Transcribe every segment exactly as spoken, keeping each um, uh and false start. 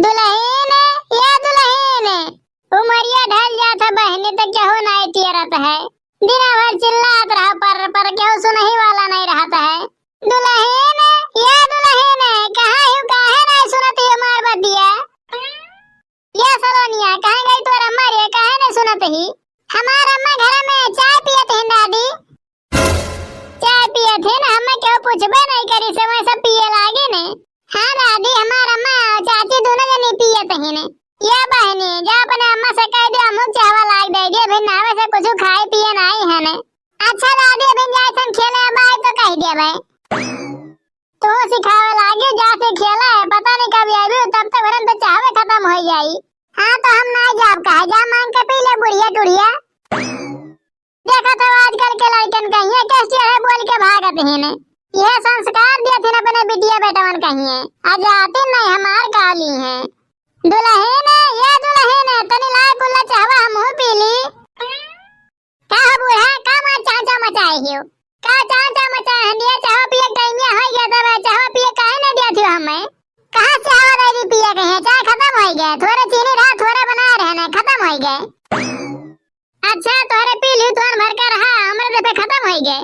दुलहिन, या दुलहिन, उमरिया ढल जात है बहिनी, त केहू नाई तियरत है। दिना भर चिल्लात रहा पर, पर केहू सुनही वाला नाई रहत है। दुलहिन, या दुलहिन, कहाँ ही, काहे नाई सुनत ही हमार बतिया? या सलोनिया, कहाँ गई तोर अम्मा रे, काहे नाई सुनत ही? हमार अम्मा घर में चाय पियत ही दादी। चाय पियत ही ना, हमें केहू पूछबे नाई करी से वैसे पिए लागे ने। हाँ दादी, हमार अम्मा चाची दोनों जनी पियत ही ने। या बहिनी, जा अपने अम्मा से कह दे, अमुक चाहवा लाग दे दे, फिर नावे से कुछ खाए पिए नाई है ने। अच्छा दादी, अभी जाए थन खेले, अब आए तो कह दे भाई। तू सिखावे लागे, जा से खेला है, पता नहीं कब आवे, तब तक भरन तो चाहवे खत्म हो जाई। हाँ तो हम ना जाब, कहे जा मांग के पी ले बुढ़िया टुढ़िया। देखा तो आजकल के लड़कन कहिए कैसे है बोल के भागत ही ने। यह संस्कार दिए थे अपने बिटिया बेटवन कहिए, आ जाती नहीं हमार काली है। दुलहिन, या दुलहिन, तनी लाए कुल्ला चाहवा हमहू पी ली। का हो बूढ़ा, का मार चांचा मचाए हियो? का चांचा मचाए हन? ये चाह पिए के टाइम ये हो गया, तब चाह पिए काहे ना दिया थियो हमें? कहाँ से आवा दे दी पिए के है? चाय खत्म हो गए, थोड़े चीनी रहा, थोड़े बनाए रहे ने, खत्म हो गए। अच्छा, तोहरे पी ली, तोहर भर का रहा, हमरे तो पे खत्म हो गए।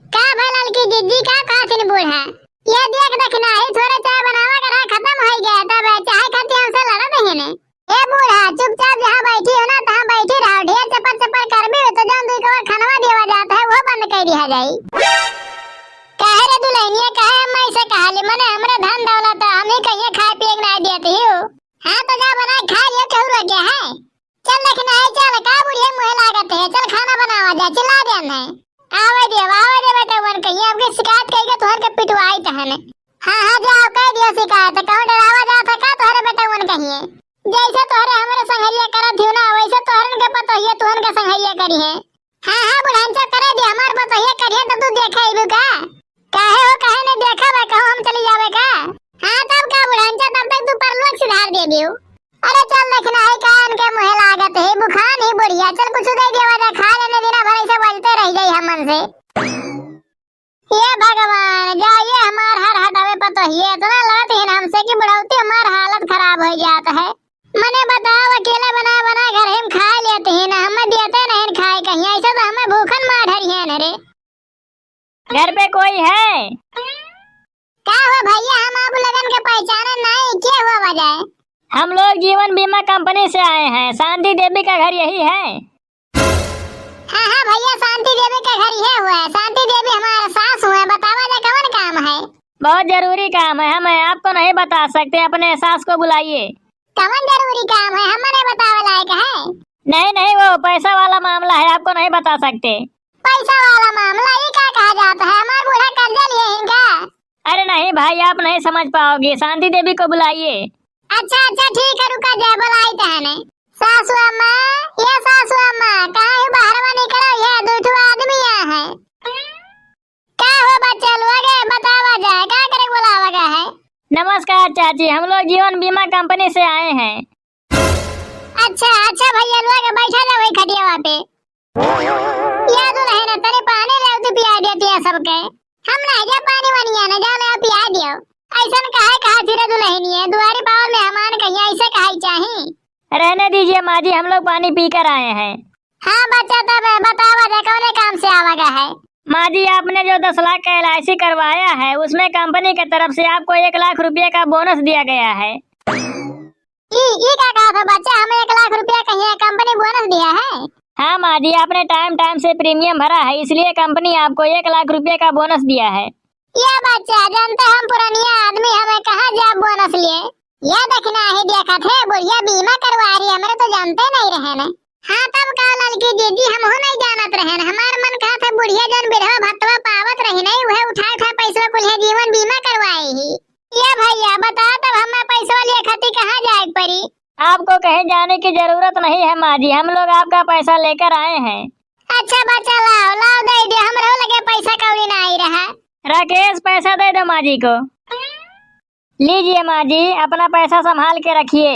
का भला ललकी जिज्जी, का कहथिन बूढ़ा? ये देख, देख नाही, थोड़े चाय बनावा के रहा, खत्म होई गया, तब चाय खातिर हमसे लड़त ही ने। ए बूढ़ा, चुपचाप जहाँ बैठी हो ना, तहाँ बैठी रहो। ढेर चपर चपर करबी तो जौन दुई कवर खनवा देवा जात है, वो बंद कर दिया जाई। काहे रे दुल्हनिया, काहे अम्मा ऐसे कहा ले? मने हमरे धन दौलत है, हम ही कहिए खाए पिए के ना देती हो। हाँ तो जा बना खा लियो, केहू रोके है? चल लेकिन आई चल, का बुढ़िया मुँहे लागत है, चल खाना बनावा जा, चिल्ला दे नहीं। आवे दे, आवे दे बेटा, वन कहिए, अब की शिकायत कही के तोहर के पिटवाई तहन। हाँ, हाँ, जाओ, कह दियो शिकायत, कहूँ डरावा जात है का तोहरे बेटा वन कहिए? जैसे तोहरे हमरे संघरिया करत हियो ना, वैसे तोहरन के पतोहिए तुहन के संघरिया करी है। हाँ, हाँ, बुढ़ांचा करे दे, हमार पतोहिए करिए तो तू देखे अइबू का? काहे हो, काहे नहीं देखा बा, कहूँ हम चली जावे का? हाँ, तब का बुढ़ांचा, तब तक तू परलोक सिधार दे दियो। अरे चल देखना है का इनके मुँहे लागत है, बुखान ही बुढ़िया, चल कुछ दे देवा जा, खा लेने, दिना भर ऐसे बोलते रह जाई हमन से। हे भगवान, जा ये हमार हर हटावे पतोहिए, इतना लड़त ही हमसे कि बुढ़ौती हमार हालत खराब हो जात है। मने बताओ, अकेले बना बना घर हम खा लेते हैं ना, हमें देते नहीं खाए कहीं, ऐसे तो हमें भूखन मार डरी है न रे। घर पे कोई है? का हो भैया, हम आप लोगन के पहचाने नहीं, के हुआ बजाए? हम लोग जीवन बीमा कंपनी से आए हैं, शांति देवी का घर यही है? हाँ, हाँ भैया, शांति देवी के घर ये हुआ है। शांति देवी हमारे सास हुए, बतावा जा कवन काम है? बहुत जरूरी काम है, हम आपको नहीं बता सकते, अपने सास को बुलाइए। कवन जरूरी काम है, हमें नहीं बतावे लायक है? नहीं, नहीं, वो पैसा वाला मामला है, आपको नहीं बता सकते। पैसा वाला मामला, ये क्या कहा जाता है? हमार बूढ़ा कर्जा लिए हैं का? अरे नहीं भाई, आप नहीं समझ पाओगे, शांति देवी को बुलाइए। अच्छा, अच्छा, ठीक है, रुका जाए, बुलाई तहने। सासू अम्मा, ये सासू अम्मा, कहाँ है, बाहरवा निकलो, ये दो ठो आदमी यहाँ है। का हो बच्चा लोग, बतावा जाए, का करे बुलावा गया है? नमस्कार चाची, हम लोग जीवन बीमा कंपनी से आए हैं। अच्छा, अच्छा भैया लोग, बैठा जाओ वही खटियावा पे। या दुल्हन, तनी पानी ले, तू पिया देती है सबके। हम नहीं जा पानी वानी आने, जाओ ले पिया दियो। ऐसन काहे कहा फिरे दुल्हनिए, दुआरी पावल मेहमान कहिया, ऐसे काहे चाही? रहने दीजिए माँ जी, हम लोग पानी पी कर आए हैं। हाँ बच्चा, तब बतावा जा, कौने काम से आवा गया है? माँ जी, आपने जो दस लाख का एल आई सी करवाया है, उसमें कंपनी की तरफ से आपको एक लाख रुपये का बोनस दिया गया है। ई, ई का कहा था बच्चा, हमें एक लाख रुपया कहिए कंपनी बोनस दिया है? हाँ माँ जी, आपने टाइम टाइम से प्रीमियम भरा है, इसलिए कंपनी आपको एक लाख रुपये का बोनस दिया है। ये बच्चा, जानते हम पुरानिया आदमी, हमें कहाँ जाब बोनस लिए? ये देखना ही देखत है, बुढ़िया बीमा करवा रही, हमरे तो जानते नहीं रहे ने। हाँ तब का ललकी जीजी, हमहू नहीं जानत रहे ने, हमार मन कहत है बुढ़िया जौन बिधवा भत्तवा पावत रही नहीं, वह उठाए उठाए पैसवा कुल है जीवन बीमा करवाई ही। ये भैया बता, तब हमें पैसवा लिए खातिर कहाँ जाए के पड़ी? आपको कहीं जाने की जरूरत नहीं है माँ जी, हम लोग आपका पैसा लेकर आए हैं। अच्छा बच्चा, लाओ, लाओ, दे दे, हमरो लगे पैसा कौड़ी ना आई रहा। राकेश, पैसा दे दो माँ जी को। लीजिए माँ जी, अपना पैसा संभाल के रखिए।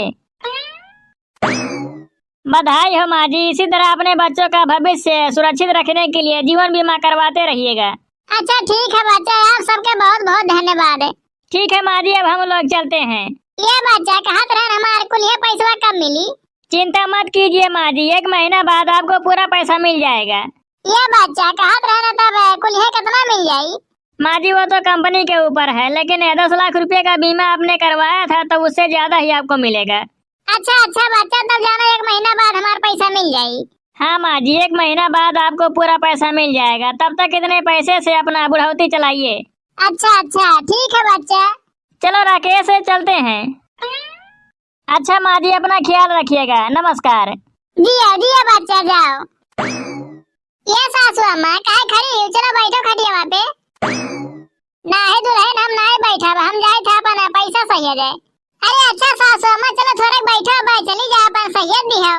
बधाई हो माँ जी, इसी तरह अपने बच्चों का भविष्य सुरक्षित रखने के लिए जीवन बीमा करवाते रहिएगा। अच्छा ठीक है बच्चा, आप सबके बहुत बहुत धन्यवाद। ठीक है माँ जी, अब हम लोग चलते हैं। ये बच्चा कहत रहन हमार कुलिया पैसवा कब मिली? चिंता मत कीजिए माँ जी, एक महीना बाद आपको पूरा पैसा मिल जाएगा। ये बच्चा कहत रहन तब कुलिया कितना मिल जाई? माँ जी, वो तो कंपनी के ऊपर है, लेकिन ये दस लाख रुपए का बीमा आपने करवाया था, तो उससे ज्यादा ही आपको मिलेगा। अच्छा, अच्छा बच्चा, तब जाना एक महीना बाद हमार पैसा मिल जाई। हाँ माँ जी, एक महीना बाद आपको पूरा पैसा मिल जाएगा, तब तक इतने पैसे से अपना बुढ़ौती चलाइए। अच्छा, अच्छा, ठीक है बच्चा। चलो राकेश, चलते हैं। अच्छा माँ जी, अपना ख्याल रखिएगा, नमस्कार। जिया, जिया बच्चा, जाओ। ये सासू अम्मा, काहे खड़ी हो? चलो बैठो खटियावा पे। नाहीं दुलहिन, हम नाहीं बैठब, हम जाइत है अपन पैसा सहिया जाए। अरे अच्छा सासू अम्मा, चलो थोड़ा बैठो, अब चली जा अपन सहिया दिहो।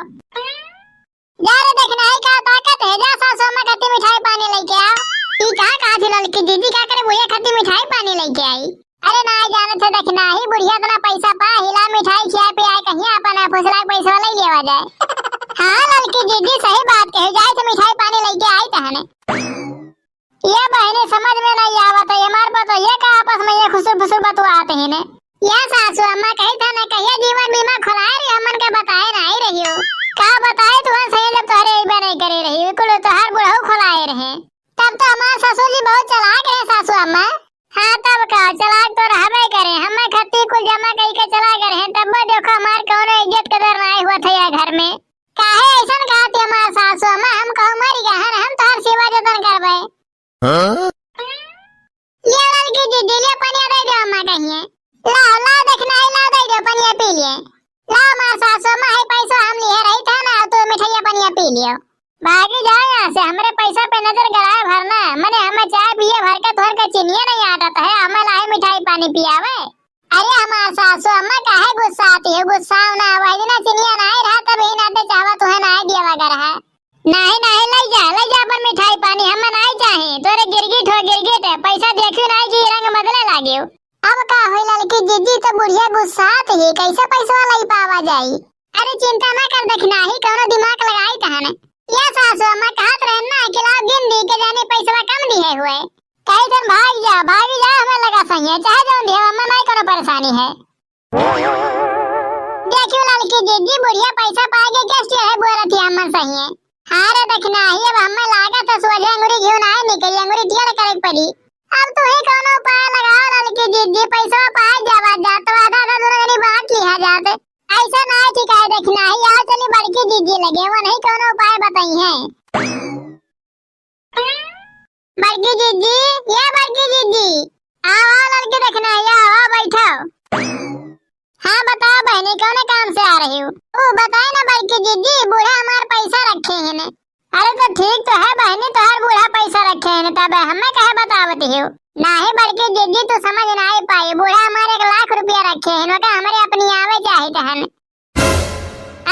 जा रे दखिनाही, का ताकत है, जा सासू अम्मा खातिर मिठाई पानी लेके आओ। ई का कहा थी ललकी दीदी, का करे बुढ़िया खातिर मिठाई पानी लेके आई? अरे नाहीं जानत है दखिनाही, बुढ़िया इतना पैसा पा, हिला मिठाई खिया पिया कहिया अपन फुसला के पैसा ले लेवा जाए। हाँ ललकी दीदी सही बात कहे, जाए तो मिठाई पानी लेके आई तहने। ये बहनी समझ में नहीं आवत है, हमार पतोहिया का आपस में ये खुसुर फुसुर बतुआत ही ने। या सासू अम्मा कही था ना, कहिया जीवन बीमा खोलाए रही, हमन के बताए नहीं रही हो। का बताए तुहन सही जब तोहरे अइबे नहीं करे रही, कुल तोहार बुढ़ऊ खोलाए रहे। तब तो हमार ससुर जी बहुत चालाक रहे सासू अम्मा। हाँ तब का, चालाक तो रहबे करे, हमें खत्ती कुल जमा कई के चला गए रहे, तब वो देखो हमार कौनो इज्जत कदर नहीं हुआ था यह घर में। काहे ऐसन कहती हमार सासू अम्मा, हम कहूँ मर गए हैं, हम तोहर सेवा जतन करबे। हाँ? ले ललकी दीदी, ले पनिया दे दे अम्मा कहिए। लाओ, लाओ दखिनाही, लाओ दे दे पनिया पी लिए। लाओ मार सासू अम्मा, है पैसा हम लिए रही था ना, तू मिठाइया पनिया पी लियो। भागी जाओ यहाँ से, हमरे पैसा पे नजर गड़ाए भरना, मने हमें चाय पिए भर के तोहर के चिनिया नहीं आटत है, हमें लाए मिठाई पानी पियावे। अरे हमार सासू अम्मा काहे गुस्साती हो? गुस्साओ ना, वही दिन चिनिया नाहीं रहा, तब ही नाते चाहवा तुहे नाहीं दिया वगैरह है। नाहीं, नाहीं, लई जा, लई जा अपन मिठाई पानी, हमें नाहीं चाही। तोरे गिरगिट हो, गिरगिट, पैसा देखियो नाहीं कि रंग बदले लागियो। अब का होई ललकी जीजी, तो बुढ़िया गुस्सात ही, कैसे पैसवा लई पावा जाई? अरे चिंता ना कर, दखिनाही कौनो दिमाग लगाई तहन। ये सासू अम्मा कहत रहन ना कि लाओ गिन दी के जाने पैसवा कम दिहे हुए। कही जन भाग जा, भागी जा, हमें लगा सही है, चाहे जौन दिहे, हमें नाहीं कोनो परेशानी है। देखियो ललकी जीजी, बुढ़िया पैसा पाए के कैसे है बोलत ही, हमें सही है। हाँ रे दखिनाही, अब हमें लागत है सोझे अंगुरी घिउ नाहीं निकली, अंगुरी टेढ़ करे के पड़ी। अब तू ही कौनो उपाय लगाओ ललकी जीजी, पैसा पाए जावा जात, आधा आधा दोनों जनी बांट लिहा जात। ऐसा नाहीं ठीक है दखिनाही, आओ चली बड़की जीजी लगे, वो नहीं कौनो उपाय बताई है। बड़की जीजी, ये बड़की जीजी, आओ, आओ ललकी दखिनाही, आओ, आओ, बैठो। हाँ, बताओ बहनी, कौने काम से आ रही हो? ओ, बताए ना बड़की जीजी, बूढ़ा हमार पैसा रखे हैं ने। अरे तो ठीक तो है बहनी, तोहार बूढ़ा पैसा रखे हैं ने, तब हमें कहे बतावत हो? नाहीं बड़की जीजी, तू समझ नाहीं पाई, बूढ़ा हमारे एक लाख रुपया रखे हैं, ओका हमरे अपनी आवे चाहित हन।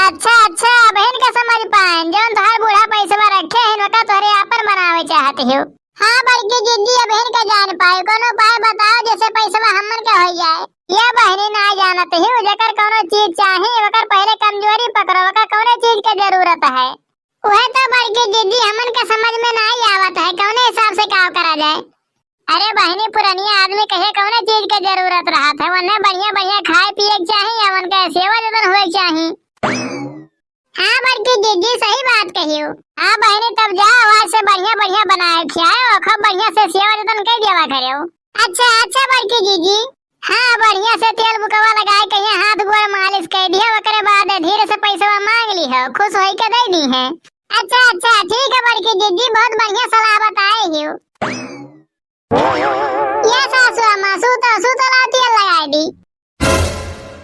अच्छा, अच्छा, अबहिन का समझ पाएन, जौन तोहार बूढ़ा पैसवा रखे हैं, ओका तोहरे आपन बनावे चाहत हो। हाँ, बड़की जीजी, अबहिन का जान पाए, कोनो उपाय बताओ, जैसे पैसवा हमन का हो जाए। ये बहनी ना जानत हो, जेकर कोनो चीज चाही, ओकर पहले कमजोरी पकड़ो, ओकर कौने चीज के जरूरत है। वह तो बड़की जीजी, हमन के समझ में नाहीं आवत है, कौने हिसाब से का करा जाए। अरे बहिनी, पुरनिया आदमी कहे कौने चीज के जरूरत रहत है, उन्हें बढ़िया बढ़िया खाए पिए के चाही या उनके सेवा जतन होए के चाही। हाँ बड़की जीजी, सही बात कहियो। हाँ बहिनी, तब जाओ आज से बढ़िया बढ़िया बनाए खियाओ और खूब बढ़िया से सेवा जतन कर देवा करो। अच्छा अच्छा बड़की जीजी। हाँ बढ़िया से तेल बुकवा लगाए कहिया हाथ गोड़ मालिश कर दिया, ओकरे बाद धीरे से पैसवा मांग ली हो, खुश होई के दे दी है। अच्छा अच्छा ठीक है बड़की जीजी, बहुत बढ़िया सलाह बताए हो। ये सासू अम्मा, सूतो, सूतो, लाओ तेल लगाए दी।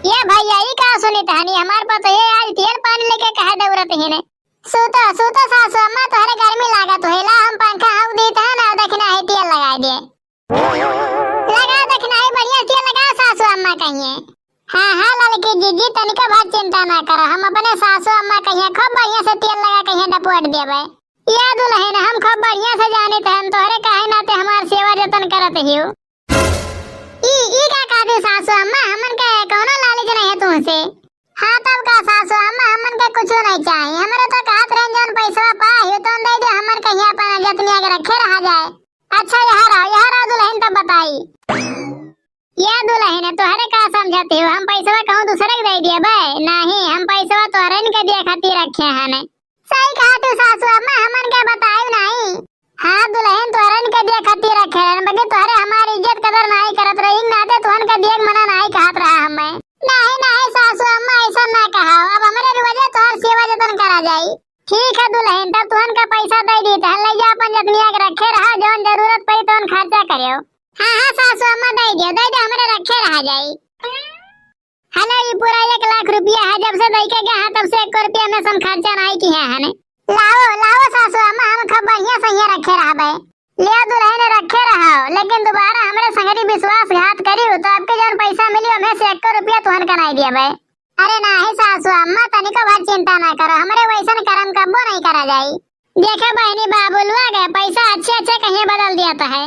ये भैया, ई का सुनित हनी, हमार पतोहिया आज तेल पानी लेके कहे दौड़त ही ने। सूतो, सूतो सासू अम्मा, तोहरे गर्मी लागत होई, ला हम पंखा हऊ देत है ना, दखिनाही तेल लगाए दिए। लगा दखिनाही बढ़िया तेल लगा सासू अम्मा कहिए। हाँ, हाँ, ललकी जीजी, तनिका भर चिंता ना करो, हम अपने सासू अम्मा कहिए खूब बढ़िया से तेल लगा कहिए डपवाट देबे। या दुलहिन, हम खूब बढ़िया से जानित हन, तोहरे काहे नाते हमार सेवा जतन करत हियो। ई, ई का कहती सासू अम्मा, हमन के कौनो लालच नहीं है तुमसे। हाँ, तब का सासू अम्मा, हमन के कुछो नहीं चाही, हमरे तो कहत रहन जौन पैसवा पा हियो, तौन दे दे, हमन कहिया अपन जतनिया के रखे रहा जाए। अच्छा, यहाँ रहो, यहाँ रहो दुलहिन, तब बताई। या दुलहिन, तोहरे का समझती हो? हम पैसवा देबे? नाही, हम पैसवा तोहरन के दिए खातिर रखे हन। सही कहा तू सासू अम्मा, हमन के बतायू नाही। हाँ दुल्हन, तोहरन के दिए खातिर रखे हन, बाकी तोहरे हमारी इज्जत कदर नाही करत रही, नाते तोहन के दिए के मना नाही कहत रहा हमें। नाही नाही सासू अम्मा, ऐसा ना कहा, अब हमरे वजह तोहर सेवा जतन करा जाई। ठीक है दुल्हन, तब तुहन का पैसा दे दी, तहन ले जा अपन जतनिया के रखे रहा, जौन जरूरत पड़ी तौन खर्चा करियो। हाँ हाँ सासू अम्मा, दे दियो, दे दे, हमरे रखे रहा जाई। हेलो, ई पूरा एक लाख रुपया है, जब से दइके गए हैं तब से एको रुपया में से हम खर्चा नहीं किया है ने। लाओ लाओ सासू अम्मा, हम खूब बढ़िया सहिया रखे रहबे। ले दुल्हन, रखे रहो, लेकिन दोबारा हमरे संगरी विश्वासघात करियो तो आपके जौन पैसा मिली, हमें से एको रुपया तुहन का नहीं दियबे। अरे नाही सासू अम्मा, तनिको भर चिंता ना करो, हमरे वैसन करम कब्बो नहीं करा जाई। देखे बहनी, बाबुलवा गए, पैसा अच्छे अच्छे कहीं बदल दिया तो है।